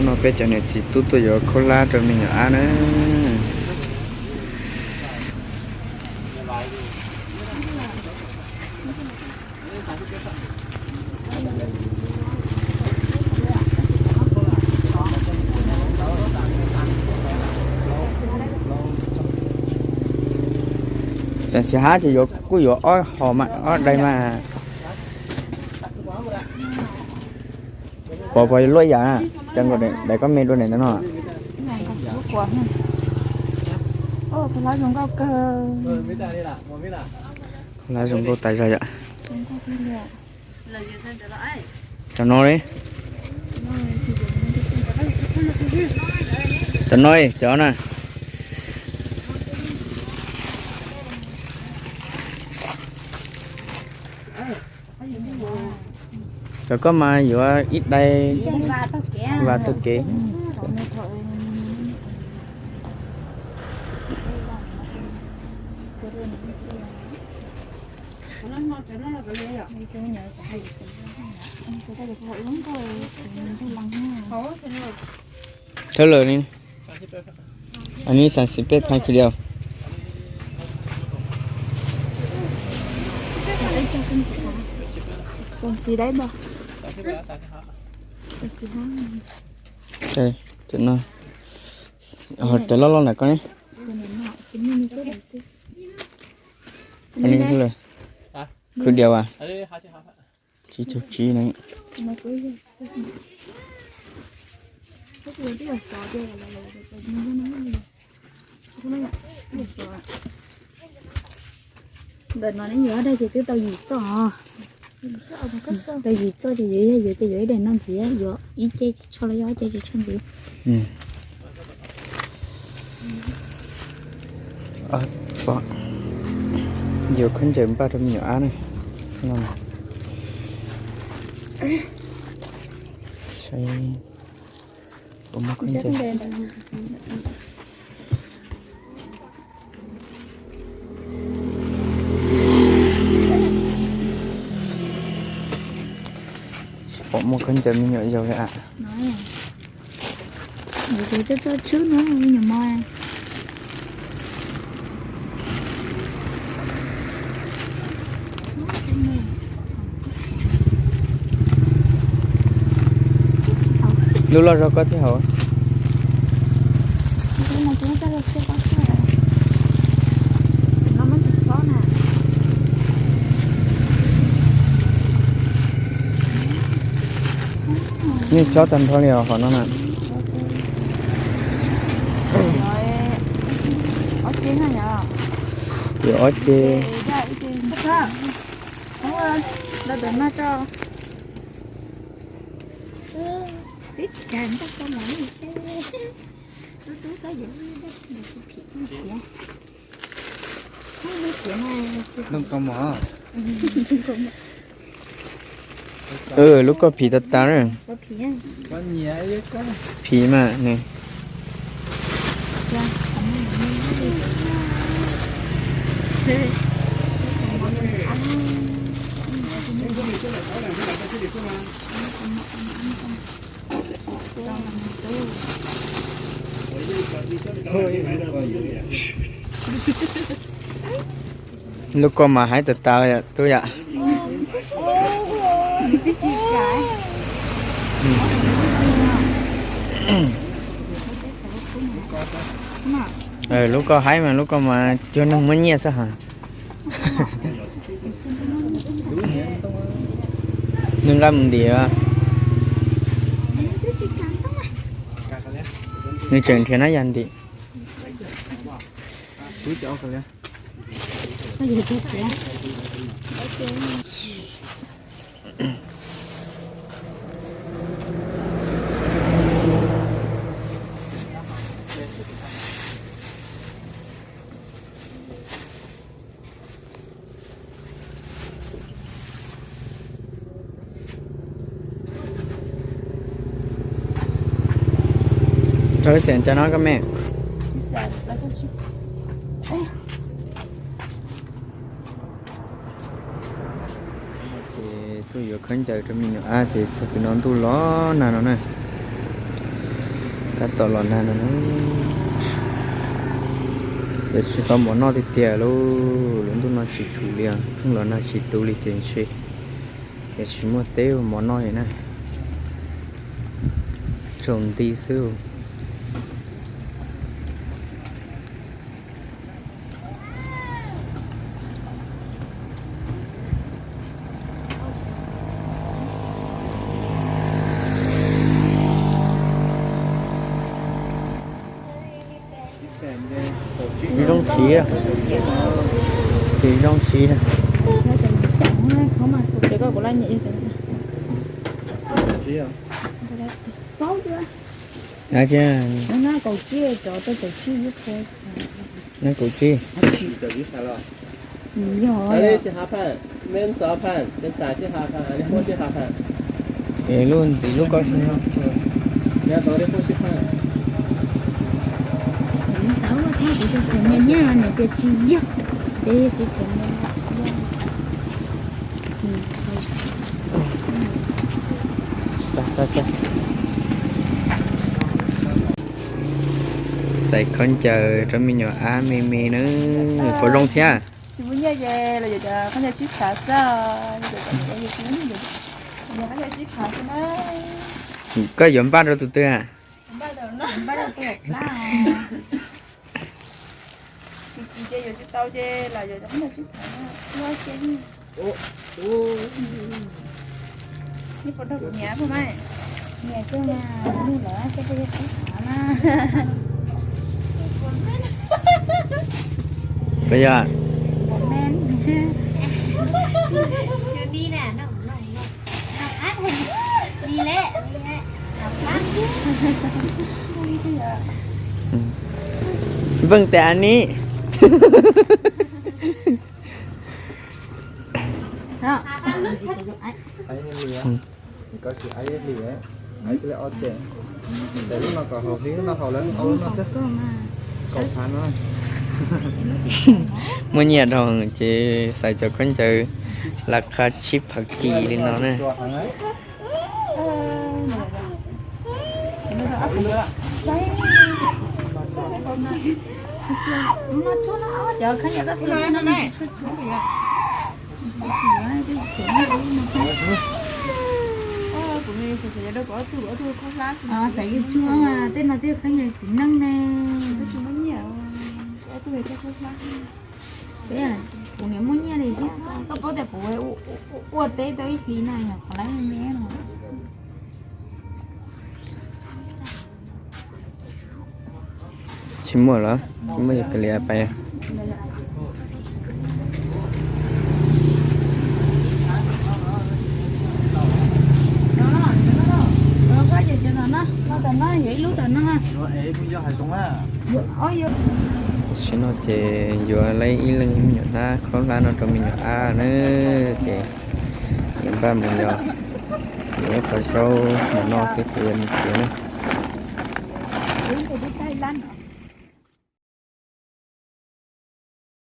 No peb cov niam txiv tub tuaj yuav khaub hlab rau me nyuam ab na. Xav xis hab ces yuav kuj yuav ob hom mas ob daim mas. Pov pov luaj yam, cov nkaus daim koj me dua daim ntawd no. Khaub hlab zoo nkauj tas zog yom. Cov no li. Cov no cov na. Cov koj mas yuav ib daim vas taug kev. Thawb lawm ni. Anws xav xis peb phav kis diaus. Cov loj loj ntawm koj ne. Khwv diaus as. Tsib caug tsib ne. Ntawm no ne yuav dai ces twb tau yim txoj os. Tau yim txoj ces yuav, yog yuav ces yuav ib daim no ntxiv, yuav ib ce tsis tsho los yog ob ce tsis tsho ntxiv. Yuav khaub ncaws npaj rau me nyuam ab ne. Puas muaj khaub ncaws? Tsis pom muaj khaub ncaws me nyuam yaus li as. Tus tso tso tshwb no me nyuam mos. Lub loj zog koj thiaj haus. Nej chob tag nrho li os hom no na. Ob ce. Twb tsis kag ntaj tau mas tub tub xav yuav lub dab tsi los sis phim xiav. Lub koj mos. Lub koj phim tas tas na. Phim mas ne. Lub koj mas haib tas tas tub yam. Lub koj haib mas lub koj mas cuag neeg muab nyiaj xwb ha. Nws nqa mus ntim. Nws tseem nrhiav nab yas ntim. Rau ib xeem cov no koj me. Ces tuaj yuav khaub ncaws rau me nyuam ab ces txog pem no ntuj los nag no na. Tab tom los nag no na, ces tsis tau mov noj tiag tiag lauj, lub ntuj no tsis tshua li, pheej los nag tsis tu li ces ntshe ces tsis muaj teb ua mov noj li na, tsaus nti xwb. Zoo siv, tis zoo siv. Kaum tsib. Lub ntxiv lub koj si no. Nyiam nyiam nws tias tsis yog, ces tsis kheev nyiam tsis yog. Xaiv khaub ncaws rau me nyuam ab me me na, puas zoo thiab? Koj yuav npaj rau tus twg a? Koj yog Vâng, tại anh ấy. Muaj nyiaj dhau ces xaiv cov khaub ncaws laj kha tshib phav kis li no na. Xaiv yus tsuag, tej no twb yog khaub ncaws txiv neej ne. Kuv niam muaj nyiaj li thiab, koj paub tias kuv ua teb tau ib hlis na yog qhov lawv me no. Tsis muaj los tsis muaj yus kav liam pais. Tam sim no ces yuav laib ib leeg me nyuam hnab khaub hlab no rau me nyuam ab na, ces yuav npaj mus yos, yuav ib qho zaub mus noj xwb ces yuav mus tsev na.